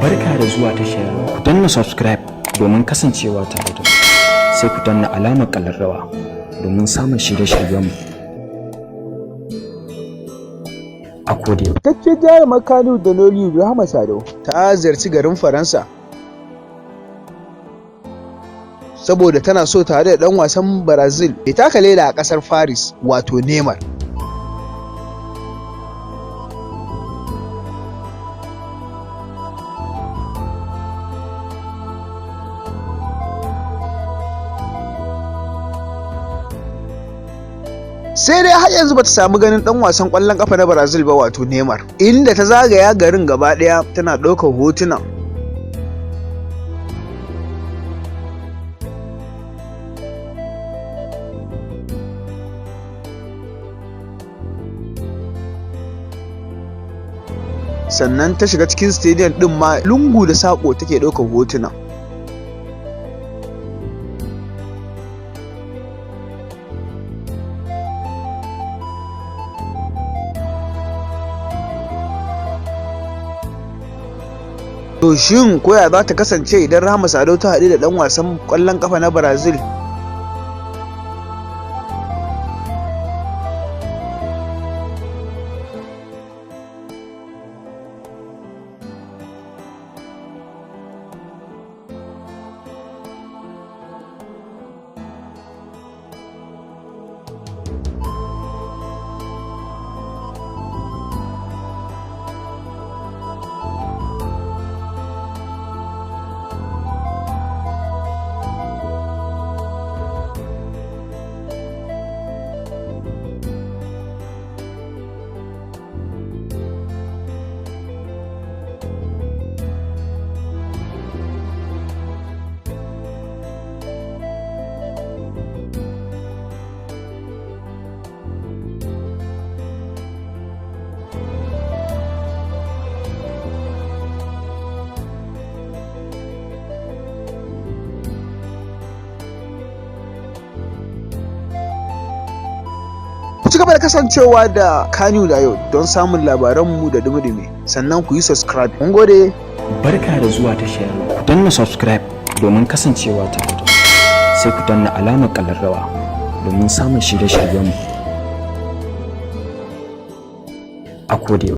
Barka da zuwa tashar. Ku danna subscribe domin kasancewa tare da mu. Sai ku danna alamar ƙararrawa domin samun shirye-shiryenmu a koda. Fitacciyar jarumar Kannywood da Nollywood Rahama Sadau ta ziyarci garin Faransa saboda tana so ta haɗu da ɗan wasan Brazil mai taka leda a ƙasar Paris, wato Neymar. Sai dai har yanzu bata samu ganin ɗan wasan ƙwallon ƙafa na Brazil ba, wato Neymar, inda ta zagaya garin gaba ɗaya tana ɗaukar hotuna. Sannan ta shiga cikin stadium ɗin ma, lungu da saƙo take ɗaukar hotuna. To shin koya za ta kasance idan Rahama Sadau ta haɗu da ɗan wasan ƙwallon ƙafa na Brazil? Ku ci gaba da kasancewa da Kannywood a yau don samun labaranmu da dumi-dumi, sannan ku yi subscribe. Mun gode. Barka da zuwa tashar. Ku danna subscribe domin kasancewa tare da mu. Sai ku danna alamar ƙararrawa domin samun shirye-shiryenmu a koda.